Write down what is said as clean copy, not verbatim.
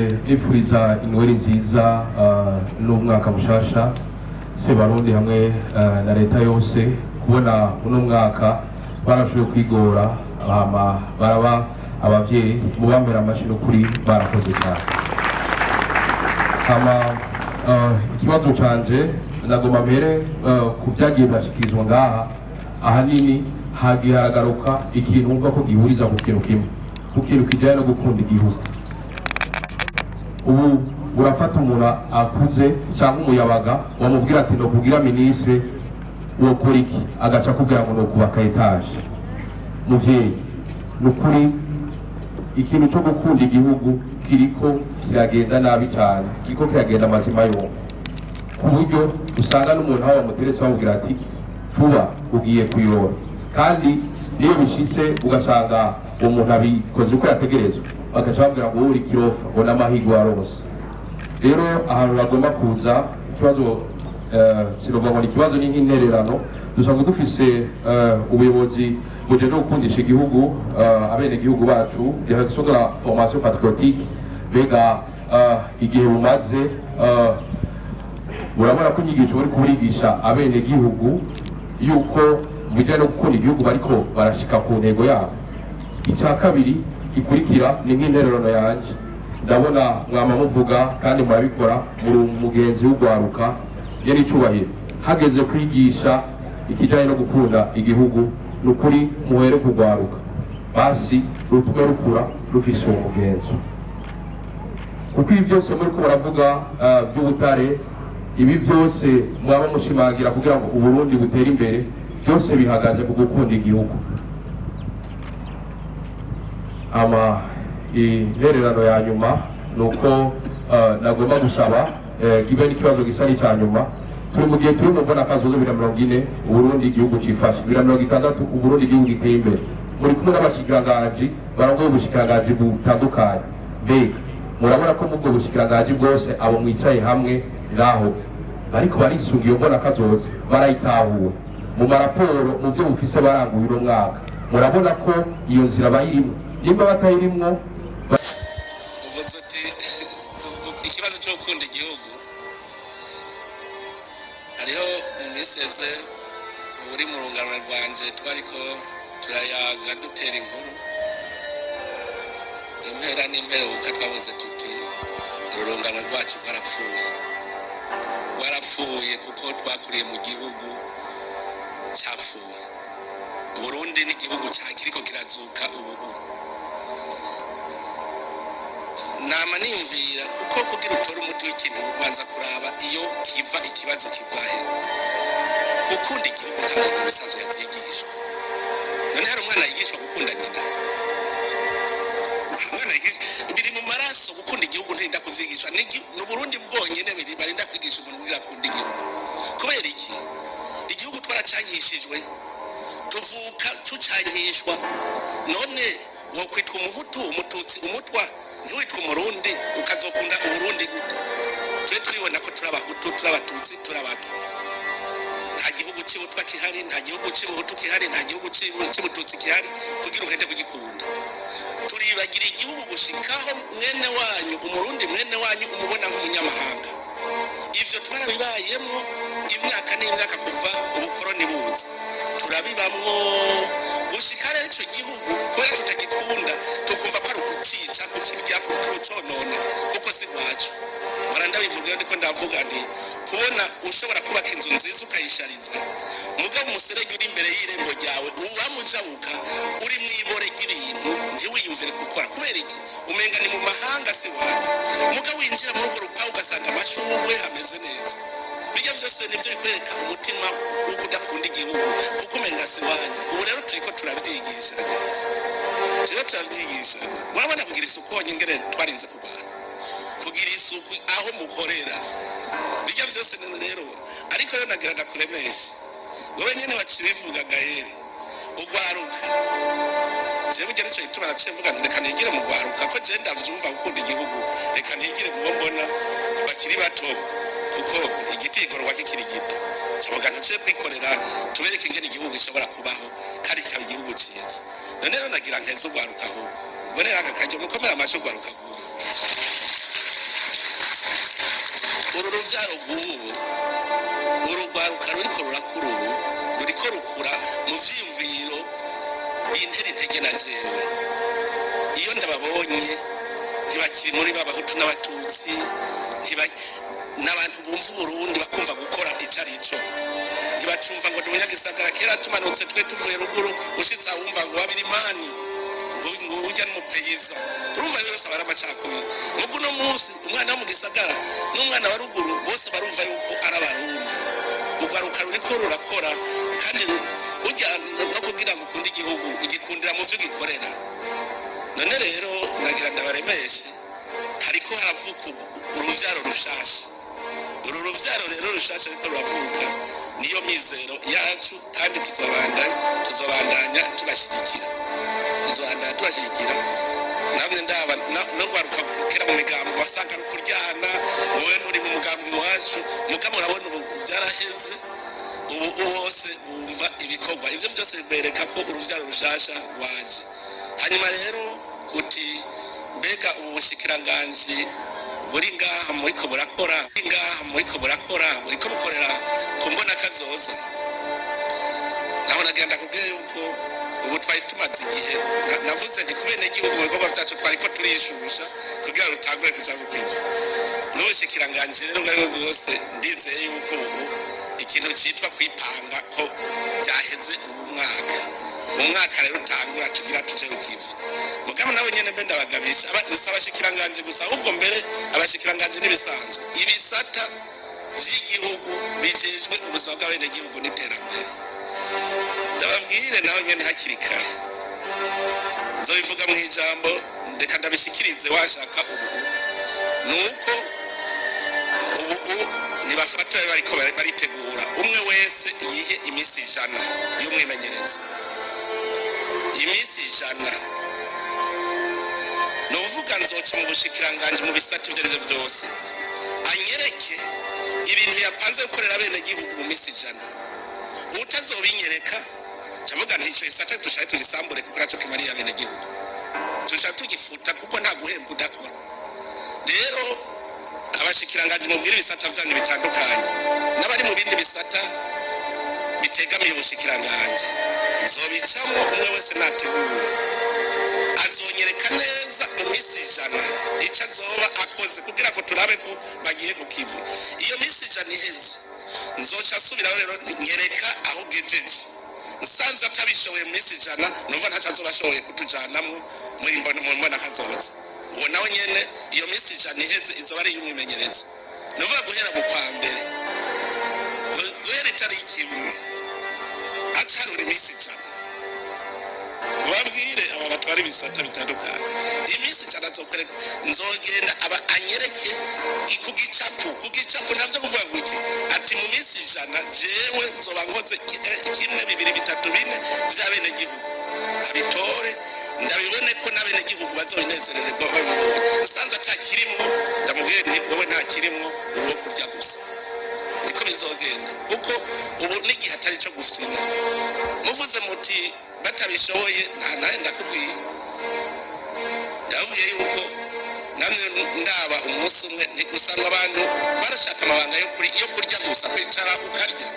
Nifuriza inweri nziza n'umwaka mushasha Sebarundi hamwe na leta yose, kubona uno mwaka barashoboye kwigora hama baraba abavyeyi. Mubamera amashi, n'ukuri barakoze cyane. Hama ikibazo canje nagomba mbere ku vyagiye birashikirizwa ngaha, ahanini hagiye haragaruka ikintu wumva ko gihuriza ku kintu kimwe, ku kintu kijanye no gukunda igihugu. Ubu urafata umuntu akuze cyangwa umuyabaga, wamubwira ati: "Nokugira ministre, wokora iki?" Agaca akubwira ngo nokubaka étage. Muvyeyi, ni ukuri ikintu cyo gukunda igihugu kiriko kiragenda nabi cyane, kiriko kiragenda amazima yombi, ku buryo usanga n'umuntu aho bamuteretse bamubwira ati: "Vuba ugiye kuyora." Kandi niyo bishitse ugasanga uwo muntu abikoze uko yategerezwa, bagaca babwira ngo: "Uri kirofa," ngo n'amahirwe warose. Rero ahantu bagomba kuza ikibazo, sinovuga ngo ni ikibazo, ni nk'intererano. Dusanzwe dufise ubuyobozi bujejwe gukundisha igihugu abenegihugu bacu, direction de la formation patriotique. Mbega igihe bumaze, murabona ko inyigisho bari kuburigisha abenegihugu yuko mu bijyanye no gukunda igihugu bariko barashika ku ntego yabo? Icya kabiri gikurikira ni nk'intererano yanje. Ndabona mwama muvuga kandi murabikora, muri umugenzi w'ugwaruka. Yari icubahiro hageze kwigisha ikijanye no gukunda igihugu, ni ukuri muhere kugwaruka, basi rutume rukura rufise uwo mugenzo, kuko ibi byose muriko muravuga vy'ubutare, ibi byose mwaba mushimangira kugira ngo Uburundi butere imbere, byose bihagaze ku gukunda igihugu. Ama intererano ya nyuma ni uko nagomba gusaba kibe n'ikibazo gisa n'icya nyuma. Turi mu gihe turi mu mbona kazoza 2040, Uburundi igihugu cifashe, 2060, Uburundi igihugu giteye imbere. Muri kumwe n'abashikiranganji barongoye ubushikiranganji butandukanye. Mbega murabona ko mubwo bushikiranganji bwose, abo mwicaye hamwe ngaho, bariko barisunga iyo mbona kazoza, barayitahura mu maraporo, mu byo bufise baranguye uno mwaka? Murabona ko iyo nzira bayirimwo? Nimba batayirimwo? Uvuze uti ikibazo cyo gukunda igihugu. Hariho mu minsi iheze uri mu rungano rwanje, twariko turayaga, dutera inkuru impera n'imperuka, twavuze tuti: "Urungano rwacu rwarapfuye, rwarapfuye kuko twakuriye mu gihugu cyapfuye." Uburundi n'igihugu kiriko kirazuka ubu. Nama niyumvira, kuko kugira utore umuti w'ikintu ubanza kuraba iyo kiva, ikibazo kivahe. Gukunda igihugu nta muntu bisanzwe yavyigishwa. None hari umwana yigishwa gukunda nyina? Nta mwana yigishwa, biri mu maraso. Gukunda igihugu ntirinda kuvyigishwa. Ni Uburundi bwonyene barinda kwigisha umuntu kugira akunda igihugu. Kubera iki? Igihugu twaracanyishijwe, tuvuka tucanyishwa. None wokwitwa Umuhutu, Umututsi, Umutwa, ntiwitwa Umurundi, ukazokunda Uburundi gute? Twe twibona ko turi Abahutu, turi Abatutsi, turi Abatwa. Nta gihugu c'Ibutwa kihari, nta gihugu c'Ibuhutu kihari, nta gihugu c'Ibututsi kihari kugira uhende kugikunda. Turibagira igihugu gushikaho mwene wanyu, Umurundi mwene wanyu, umubona nk'umunyamahanga. Ivyo twarabibayemwo imyaka n'imyaka kuva ubukoroni buza, turabibamwo gushika rero ico gihugu, kubera tutagikunda, tukumva ko ari ukucica, kukirya, kuconona, kuko si rwacu. Mpora ndabivuga iyo ndiko ndavuga nti: kubona ushobora kubaka inzu nziza ukayishariza, mugabo umuserege uri imbere y'irembo ryawe uwamujabuka, uri mw'ibore ry'ibintu, ntiwiyumvire gukora. Kubera iki? Umenga ni mu mahanga, si wanyu. Mugabo winjira muri urwo rupangu ugasanga amashurwe, hameze neza. Bijya byose nibyo bikwereka umutima wo kudakunda igihugu, kuko umenga si wanyu. Ubu rero turiko turavyigishanya, turiko turavyigishanya. Murabona kugira isuku honyine ingene twarinze kurwana kugira isuku aho mukorera, bijya byose rero. Ariko yo nagira ndakuremeshe wewe nyene wacibivuga, Gahere, ugwaruka. Jewe burya nico gituma naciye mvuga nti: "Reka nigire mu gwaruka, ko je ndavyumva gukunda igihugu, reka nigire mu bo mbona bakiri bato, kuko igiti igororwa kikiri gito." Kivuga ntuciye kwikorera, tubereke ingene igihugu gishobora kubaho kandi kikaba igihugu ciza. None rero nagira nkeze ugwaruka, ahubwo mbonera aka karyo mukomere amashi ugwaruka ahubwo. Abatutsi, n'abantu bumva Uburundi, bakumva gukora icyo ari cyo, ntibacumva ngo ni umunyagisagara. Kera tumanutse twe tuvuye ruguru, ushitse aho wumva ngo wabirimani, ngo ujya n'umupeyiza. Urumva yose aba ari amacakubiri. Mugu uno munsi umwana wo mu gisagara n'umwana wa ruguru bose barumva yuko ari Abarundi. Urwaruka ruriko rurakora, kandi burya no kugira ngo ukunde igihugu, ugikundira mu vyo ugikorera. None rero nagira ndabaremeshe, hariko haravuka uruvyaro rushasha. Uru ruvyaro rero rushasha ariko ruravuka, niyo mizero yacu, kandi tuzobandanya tubashyigikira, tuzobandanya tubashyigikira. Namwe ndaba no rwaruka kera mu migambo wasanga ari ukuryana, wowe nturi mu mugambi iwacu. Mugabo urabona ubu byaraheze, ubu bose bumva ibikorwa. Ivyo byose bibereka ko uruvyaro rushasha rwaje. Hanyuma rero uti: "Mbega ubu bushikiranganji buri ngaha muriko burakora, buri ngaha muriko burakora, muriko bukorera ku mbona kazoza?" Naho nagira ndakubwiye yuko ubu twari tumaze igihe navuze nti kubene igihugu mu bikorwa byacu twariko turishusha kugira rutangure kuja kukiva n'ubushikiranganji. Rero ubwo aribwo bwose, ndizeye yuko ubu ikintu citwa kwipanga ko byaheze. Ubu mwaka, mu mwaka rero utangura, tugira tuje kukiva. Mugabo nawe nyene mbe ndabagabisha, si abashikiranganji gusa, ahubwo mbere abashikiranganji n'ibisanzwe, ibisata vy'igihugu bijejwe ubuzima bw'abenegihugu n'iterambere, ndababwire nawe nyene hakiri kare, nzobivuga mu ijambo, ndeka ndabishikirize washaka. Ubu nuko ubu nibafata bariko baritegura, umwe wese yihe iminsi 100 y'umwimenyerezo. Iminsi 100 ni uvuga nzoca mu bushikiranganji, mu bisata ibyo arivyo byose, anyereke ibintu yapanze gukorera abenegihugu mu minsi 100. Utazobinyereka, ndavuga nti ico gisata dushaka tugisambure, kuko naco kimariye abenegihugu, tuca tugifuta, kuko nta guhembwa udakora. Rero abashikiranganji, mubwire ibisata vyanyu bitandukanye n'abari mu bindi bisata bitegamiye ubushikiranganji, nzobicamwo, umwe wese nategura azonyereka neza mu minsi 100 ico azoba akoze, kugira ngo turabe ko bagiye ku kivi. Iyo minsi 100 iheze, nzoca asubiraho rero, nyereka aho ugejeje. Nsanze atabishoboye mu minsi 100, numva ntaco azoba ashoboye kutujanamwo muri mbona mu mbona kazoza. Uwo nawe nyene, iyo minsi 100 iheze izoba ari iy'umwimenyerezo. Nuvuga guhera mu kwa mbere, guhera itariki 1, acarura iminsi 100. Mubabwire aba batwara ibisata bitandukanye, iminsi 100 azokwereka, nzogenda aba anyereke ku gicapu, ntavyo kuvuga ngo iki, ati mu minsi 100 jewe nzoba nkoze kimwe, bibiri, bitatu, bine vy'abenegihugu, abitore ndabibone ko n'abenegihugu bazobinezerererwa babibonye. Nsanze atakirimwo, ndamubwire nti: "Wowe nta kirimwo, uri uwo kurya gusa." Niko bizogenda, kuko ubu n'igihe atari cyo gufyina. Muvuze muti batabishoboye, nta nawe ndakubwiye, ndababwiye yuko namwe ndaba umunsi umwe ntigusanga abantu barashaka amabanga yo kurya gusa, kwicara ukarya.